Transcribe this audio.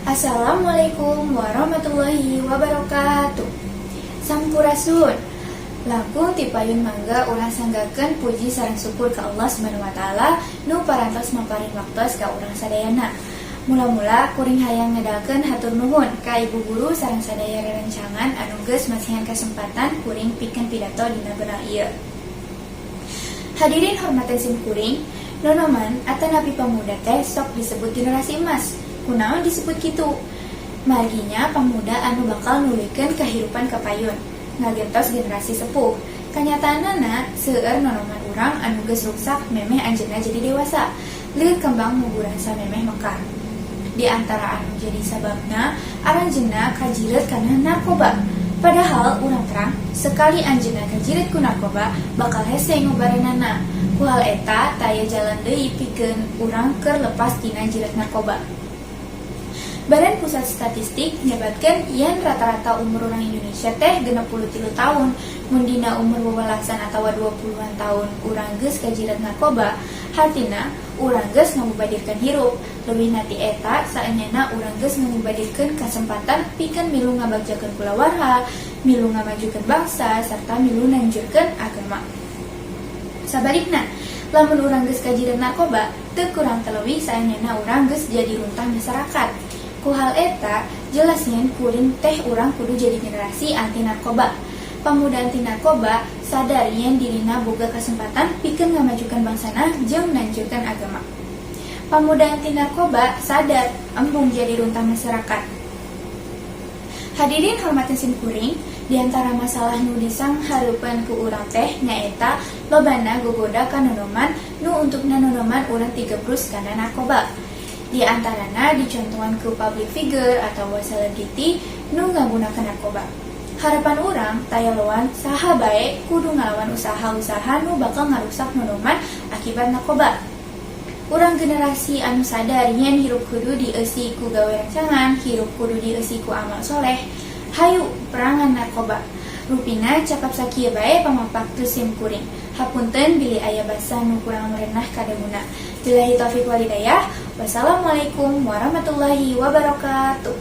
Assalamualaikum warahmatullahi wabarakatuh. Sampurasun. Langkung ti payun mangga urang sanggakeun puji sareng syukur ka Allah Subhanahu wa Taala nu parantos maparin waktos ka urang sadayana. Mula-mula kuring hayang ngedalkeun hatur nuhun ka ibu guru sareng sadaya rerencangan anu geus masihan kesempatan kuring pikeun pidato dina beunang ieu. Hadirin hormatan sim kuring, nonoman atanapi pemuda teh sok disebut generasi emas. Kunaon disebut kitu? Marginya pemuda anu bakal nuluykeun kehidupan kapayun, ngagentos generasi sepuh. Kanyataanana seueur nonoman urang anu geus ruksak memeh anjeunna jadi dewasa. Lieur kembang muguran samemeh mekar. Di antara anu jadi sababna, aranjeunna kajiret kana narkoba. Padahal urang terang, sekali anjeunna kajiret ku narkoba, bakal hese ngobaranana. Ku hal eta taya jalan deui pikeun urang keur lepas tina jiret narkoba. Badan Pusat Statistik nyebatkeun yen rata-rata umur orang Indonesia teh 63 tahun. Mun dina umur wewelasan atawa 20-an tahun urang geus kajiret narkoba, hartina urang geus ngamubadirkeun hirup. Leuwih ti eta, saenyana urang geus ngamubadirkeun kasempatan pikeun milu ngabagjakeun kulawarga, milu ngamajukeun bangsa, serta milu nanjurkeun agama. Sabalikna, lamun urang geus kajiret narkoba, teu kurang teu leuwih saenyana urang geus jadi runtah masyarakat. Ku hal eta, jelas yen kuring teh urang kudu jadi generasi anti narkoba. Pemuda anti narkoba sadar yen dirina boga kesempatan pikeun ngamajukeun bangsana jeung nanjurkeun agama. Pemuda anti narkoba sadar embung jadi runtah masyarakat. Hadirin hormatin sim kuring, di antara masalah nu disanghareupeun ku urang teh nyaeta lobana gogoda ka nonoman nu untukna nonoman urang tigebrus kana narkoba. Di antarana dicontohan ku public figure atau selebriti nu ngagunakeun narkoba. Harapan urang taya loan saha bae kudu ngalawan usaha-usaha nu bakal ngarusak nonoman akibat narkoba. Urang generasi anu sadar yen hirup kudu dieusi ku gawe rancangan, hirup kudu dieusi ku amal soleh. Hayu perangan narkoba. Rupina cakap sakieu bae pamapak tu sim kuring. Hapunten bilih aya basa nu kurang merenah kadanguna. Billahi taufik walhidayah. Wassalamualaikum warahmatullahi wabarakatuh.